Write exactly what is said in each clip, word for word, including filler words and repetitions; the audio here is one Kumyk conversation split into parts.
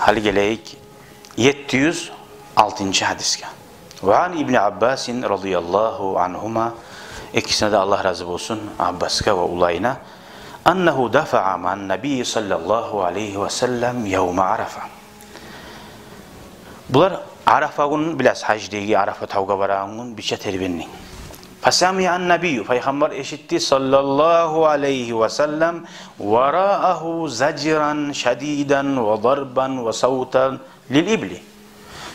Гьали гелейик етти юз алтынчы гьадисге. Ва ан ибни Аббасин радияллагьу ангьума, экисине де Аллагь рази болсун, Аббасгъа ва уланына, аннагьу дафаа маан набийи саллаллагьу алайгьи ва саллам явма Арафа. Булар Арафа гюн, билесиз, гьаждеги Арафа тавгъа барагъан гюн бирче тербенди. Фасамиа ан набийю, пайхаммар эшитди, саллаллагьу алайгьи ва саллам, вараагьу зажран шадидан ва дарбан ва савтан лил ибли.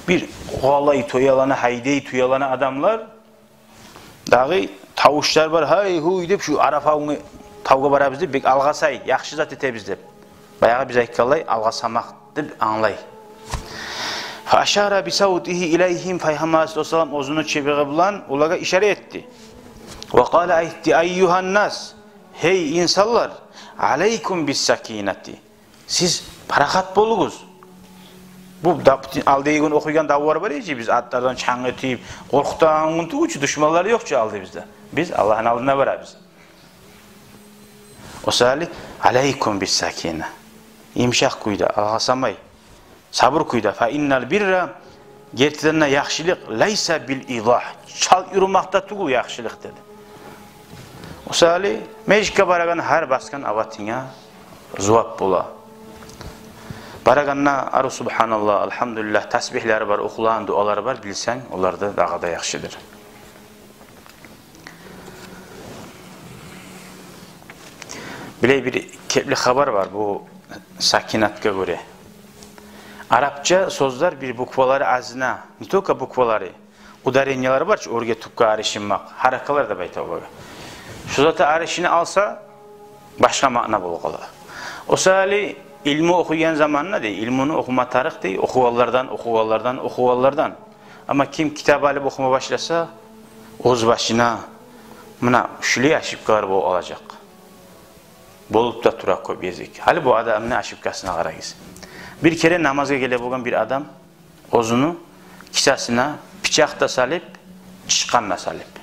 Бир къувалай тюелени, гьайдай тюелени адамлар, дагъы тавушлар бар, гьай-гьуй деп, шу Арафа гюн тавгъа барабыз деп, бек алгъасай, яхшы зат этебиз деп. Баягъы биз айтгъанлай, алгъасамакъ деп англай. Фа ашара би савтигьи илайгьим, пайхаммар алайгьиссалату вассалам оьзюню чыбыгъы булан олагъа ишара этди. Ва къала, айтды: айюгьан нас, гьей инсанлар, алайкум бис сакинати. Сиз парахат болугъуз. Бу да-, алдагъы гюн охуйгъан давлар бар эди чи, биз атлардан чанг этип къоркъагъан гюн тюгюл чю, душманлар ёкъ чу алдыбызда. Биз Аллагьны алдына барабыз. О саялы, алайкум бис сакина. Йымышакъ кюйде, алгъасамай, сабур кюйде. Фа иннал бирра, гертиден де яхшылыкъ, лайса бил идагь, чалт юрюмекде тюгюл яхшылыкъ, деди. О саялы, межитге барагъан гьар басгъан абатынга зувап бола. Барагъанда арив субгьаналлагь, альгьамдулиллагь тасбигьлери бар, охулагъан дуалары бар, билсенг, олар да дагъы да яхшыдыр. Билей бир кепли хабар бар бу сакинатгъа гёре. Арапча сёзлер бир буквалары азына, не только буквалары, ударениялары бар чы, оьрге, тюпге арышынмакъ, гьаракалар деп айта олагъа. Шу заты арышына алса, башгъа маъна болуп къала. О саялы илму охуйгъан заманда, дей, илмуну охума тарыкъ, дей, охугъанлардан, охугъанлардан, охугъанлардан. Амма ким китап алып охума башласа, оьз башына муна шулай ошибкалар болуп къалажакъ. Болуп да тура кёп гезик. Гьали бу адамны ошибкасына къарагъыз. Бир керен намазгъа геле болгъан бир адам оьзюню кисасына бичакъ да салып, чычкъан да салып.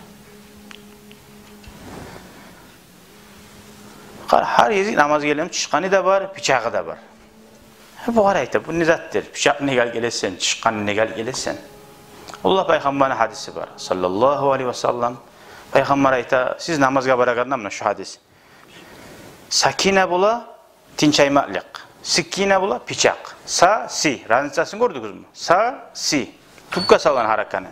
Гьар, гьар гезик намазгъа гелем, чычкъаны да бар, бичакъы да бар. Э, бугъар айта: бу не затдыр? Бичакъны неге алып гелесен, чычкъанны неге алып гелесен? Аллагь пайхаммарны гьадиси бар, саллаллагьу алайгьи ва саллам. Пайхаммар айта, сиз намазгъа барагъанда, муна шу гьадис. Сакина бола тынчаймакълыкъ. Сикина бола бичакъ. Са, си. Разницасын гёрдюгюзмю? Са, си. Тюпге салгъан гьараканы.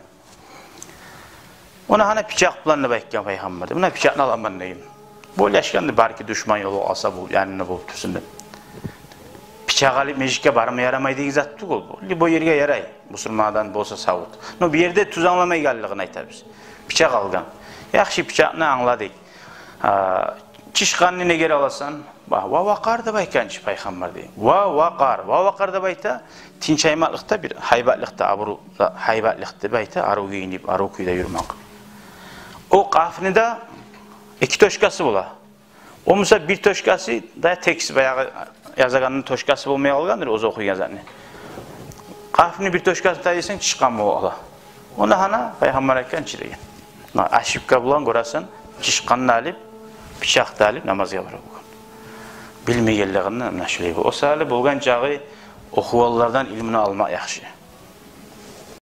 Ону гьана бичакъ булан деп айтгъан пайхаммар. Муна бичакъны аламан деген. Бу ойлашгъанды, балики, душман ёлугъуп къалса, бу янында болуп турсун деп. Бичакъ алып межитге барма ярамай деген зат тюгюл бу. Любой ерге ярай, бусурман адам болса савут. Но бу ерде тюз англамайгъанлыгъын айтабыз. Бичакъ алгъан. Яхшы, бичакъны англадыкъ. А, чычкъанны неге аласан? Ва, ва вакъар деп айтгъан чы пайхаммар, дей. Ва вакъар. Ва вакъар деп айта тынчаймакълыкъда, бир гьайбатлыкъда, абуру, гьайбатлыкъда деп айта, арив гийинип, арив кюйде юрюмек. О къафны да эки точкасы бола. О буса бир точкасы да текст, баягъы язагъанны точкасы болмай къалгъандыр, оьзю охуйгъан затны. Къафны бир точкасын тайдырсанг, чычкъан болуп къала. Ону гьана пайхаммар айтгъан чы деген. Ма, ошибка булан, гёресен, чычкъанны алып, бичакъны алып намазгъа бара болгъан. Билмегенлигинден, муна шулай бу. О саялы болгъан чакъы охугъанлардан илмуну алмакъ яхшы.